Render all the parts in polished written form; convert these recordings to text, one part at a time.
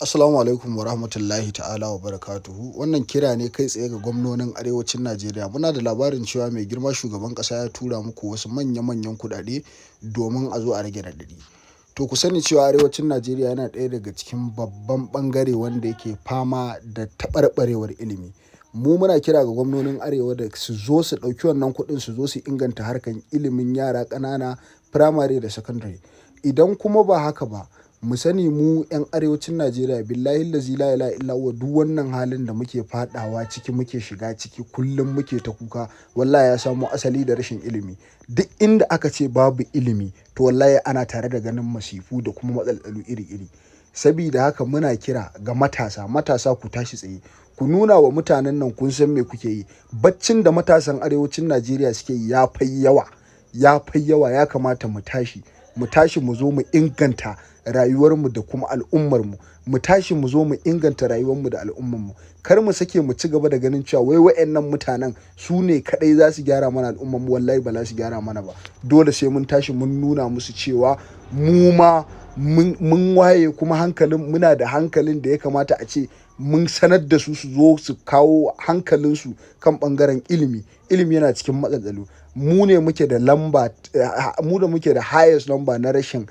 Assalamu alaikum wa rahmatullahi ta'ala wa barakatuhu. Wannan kira ne kai tsaye ga gwamnonin arewacin Najeriya. Muna da labarin cewa mai girma shugaban ƙasa ya tura muku wasu manya-manyan kuɗaɗe domin a zo a rage raɗaɗi. To, ku sani cewa arewacin Najeriya yana ɗaya daga cikin babban ɓangare wanda yake fama da taɓarɓarewar ilimi. Mu muna kira ga gwamnonin arewa da su zo su ɗauki wannan kuɗin, su zo su inganta harkar ilimin yara ƙanana, firamare da sakandare. Idan kuma ba haka ba, mu sani mu 'yan arewacin Najeriya, billahi lazi la ilaha illa huwa, duk wannan halin da muke fadawa ciki, muke shiga ciki kullum, muke ta kuka, wallahi ya samo asali da rashin ilimi. Duk inda aka ce babu ilimi, to wallahi ana tare da ganin masifu da kuma matsaltsalu iri-iri. Sabida haka muna kira ga matasa, matasa, ku tashi tsaye, ku nuna wa mutanen nan kun san me kuke yi. Baccin da matasan arewacin Najeriya suke yi ya fai yawa, ya fai yawa. Ya kamata mu tashi, mu tashi, mu zo mu inganta rayuwarmu da kuma al'ummarmu. Mu tashi, mu zo mu inganta rayuwarmu da al'ummarmu. Kar mu sake mu ci gaba da ganin cewa wai wa'annan mutanen su ne kadai za su gyara mana al'ummarmu. Wallahi ba za su gyara mana ba. Dole sai mun tashi mun nuna musu cewa mu ma mun waye, kuma hankalin muna da hankalin da ya kamata a ce mun sanar da su, su zo su kawo hankalinsu kan bangaren ilimi. Ilimi yana cikin matsaltsalu. Mu ne muke da lamba, mu da muke da highest number na rashin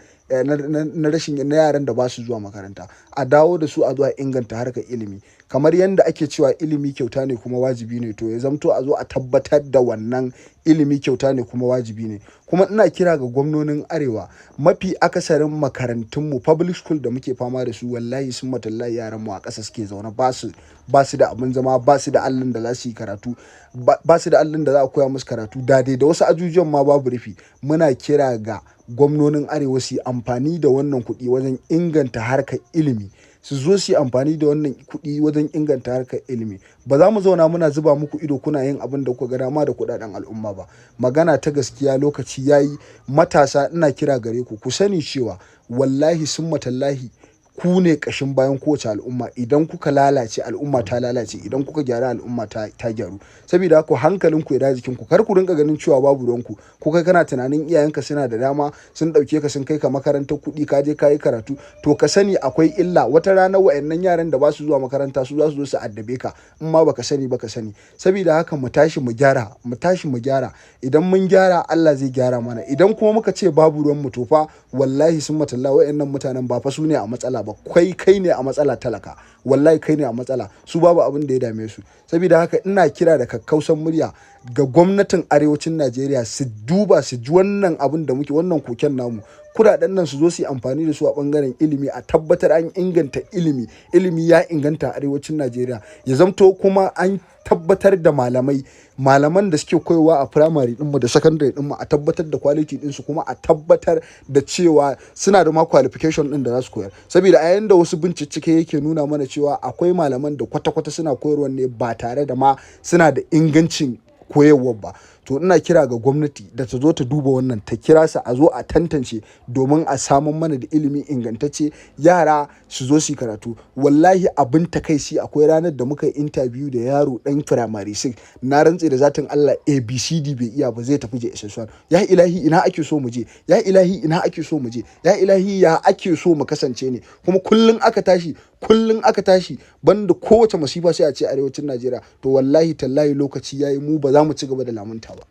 na yaran da ba su zuwa makaranta. A dawo da su, a zuwa inganta harkar ilimi. Kamar yadda ake cewa ilimi kyauta ne kuma wajibi ne, to ya zamto a zo a tabbatar da wannan ilimi kyauta ne kuma wajibi ne. Kuma ina kira ga gwamnonin arewa, mafi akasarin makarantunmu public school da muke fama da su, wallahi summa tallahi, yaran mu a ƙasa suke zaune, ba su da abin zama, ba su da allon da za su yi karatu, ba su da allon da za a koya musu karatu dade, da wasu ajujuwan ma babu rufi. Muna kira ga gwamnonin arewa su yi amfani da wannan kuɗi wajen inganta harkar ilimi. Su zo su yi amfani da wannan kuɗi wajen inganta harkar ilimi. Ba za mu zauna muna zuba muku ido kuna yin abin da kuka ga dama da kuɗaɗen al'umma ba. Magana ta gaskiya, lokaci yayi. Matasa, ina kira gare ku, ku sani cewa wallahi summa tallahi ku ne ƙashin bayan kowace al'umma. Idan kuka lalace, al'umma ta lalace. Idan kuka gyara, al'umma ta gyaru. Saboda haka hankalin ku ya dawo jikin ku. Kar ku rinka ganin cewa babu ruwanku. Ko kai kana tunanin iyayenka suna da dama, sun ɗauke ka sun kai ka makarantar kuɗi, ka je ka yi karatu, to ka sani akwai illa. Wata rana wa'annan yaran da ba su zuwa makaranta su za su zo su addabe ka, in ma baka sani ba ka sani. Saboda haka mu tashi mu gyara, mu tashi mu gyara. Idan mun gyara, Allah zai gyara mana. Idan kuma muka ce babu ruwan mu, to fa wallahi summa tallahi, wa'annan mutanen ba fa su ne a matsala ba, kai kai ne a matsala. Talaka, wallahi kai ne a matsala, su babu abin da ya dame su. Saboda haka ina kira da kakkausan murya ga gwamnatin arewacin Najeriya, su duba, su ji wannan abin da muke, wannan koken namu. Kudaden nan su zo su yi amfani da su a bangaren ilimi, a tabbatar an inganta ilimi, ilimi ya inganta a arewacin Najeriya. Ya zamto kuma an tabbatar da malamai, malaman da suke koyarwa a primary dinmu da secondary dinmu, a tabbatar da quality dinsu, kuma a tabbatar da cewa suna da ma qualification din da za su koyar. Saboda a yayin da wasu bincike yake nuna mana cewa akwai malaman da kwata-kwata suna koyarwa ne ba tare da ma suna da ingancin koyarwar ba. To, ina kira ga gwamnati da ta zo ta duba wannan, ta kira su, a zo a tantance domin a samun mana da ilimi ingantacce, yara su zo su yi karatu. Wallahi abin takaici, akwai ranar da muka yi interview da yaro dan primary 6, na rantse da zatin Allah ABCD bai iya ba, zai tafi JSS1. Ya ilahi, ina ake so mu je? Ya ilahi, ina ake so mu je? Ya ilahi, ya ake so mu kasance ne? Kuma kullun aka tashi, kullun aka tashi, banda kowace masifa sai a ce arewacin Najeriya. To, wallahi tallahi lokaci yayi, mu ba za mu ci gaba da lamunta ba.